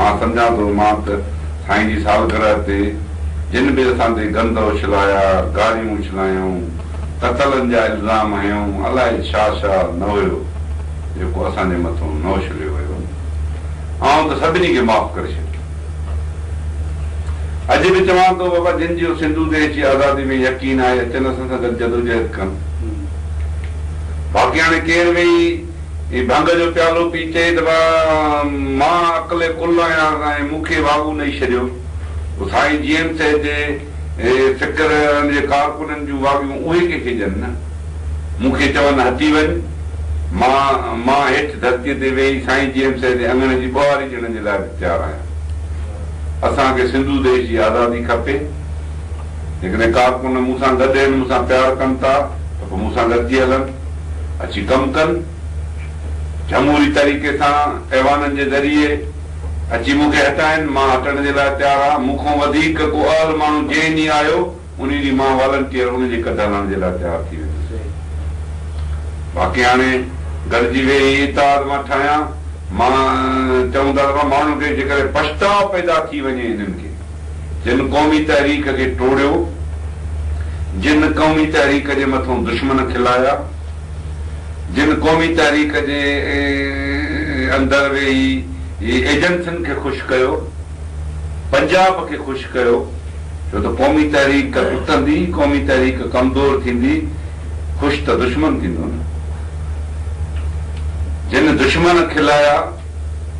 مان سمجهان ٿو مان ته سائين جي سالگرهه تي جن به اسان تي گند اڇلايا، گاريون اڇلايائون، قتلن جا الزام هنيائون، الائي ڇا ڇا نه هيو جيڪو اسان جي مٿون نه اڇليو ويو. آئون ته سڀني کي معاف ڪري ڇڏيو. اڄ به چوان ٿو بابا جن جو سنڌو ديش جي آزادي ۾ يقين آهي اچن اسان سان گڏ جدوجهد ڪن. باقي هاڻي ڪير ويهي ڀنگ جو پيالو پي چئي ته بابا مان عقل ڪل آهيان ۽ مون کي واڳون ڏئي ڇڏيو. پوء سائين جي ايم سيد جي فڪر جي ڪارڪنن جون واڳيون اهي ڪنهن کي ڏين نه. مون کي چون هٽي وڃ، مان مان هيٺ ڌرتيء تي ويهي سائين جي ايم سيد جي اڱڻ جي ٻهاري ڏيڻ جي لاء به تيار آهيان. اسان کي سنڌو ديش جي آزادي کپي. جيڪڏهن ڪارڪن مون سان گڏ آهن، مون سان پيار ڪن ٿا ته پوء مون سان گڏجي هلن، اچي ڪم ڪن. جمهوري طريقي سان ايوانن جي ذريعي اچي مون کي هٽائن، مان هٽڻ جي لاء تيار آهيان. مون کان وڌيڪ ڪو اهل ماڻهو جنهن ڏينهن آيو، انهي ڏينهن مان والنٽيئر ان جي ڪڍ هلڻ جي لاء تيار ٿي ويندس. باقي هاڻي گڏجي ويهي اتحاد مان ٺاهيان، مان چئون ٿا ته ماڻهن کي جيڪڏهن پڇتاء پيدا ٿي وڃي انهن کي جن قومي تحريڪ کي ٽوڙيو، جن قومي تحريڪ جي مٿون دشمن کلايا، جن قومي تحريڪ جي اندر ويهي ايجنسين کي خوش ڪيو، پنجاب کي خوش ڪيو، ڇو ته قومي تحريڪ ٽٽندي، قومي تحريڪ ڪمزور ٿيندي، خوش ته دشمن ٿيندو نه. جن دشمن کلايا،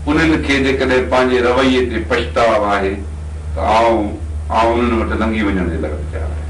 انهن کي جيڪڏهن پنهنجي رويي تي پڇتاء آهي ته آئون آئون انهن وٽ لنگهي وڃڻ جي لاء به تيار آهيان.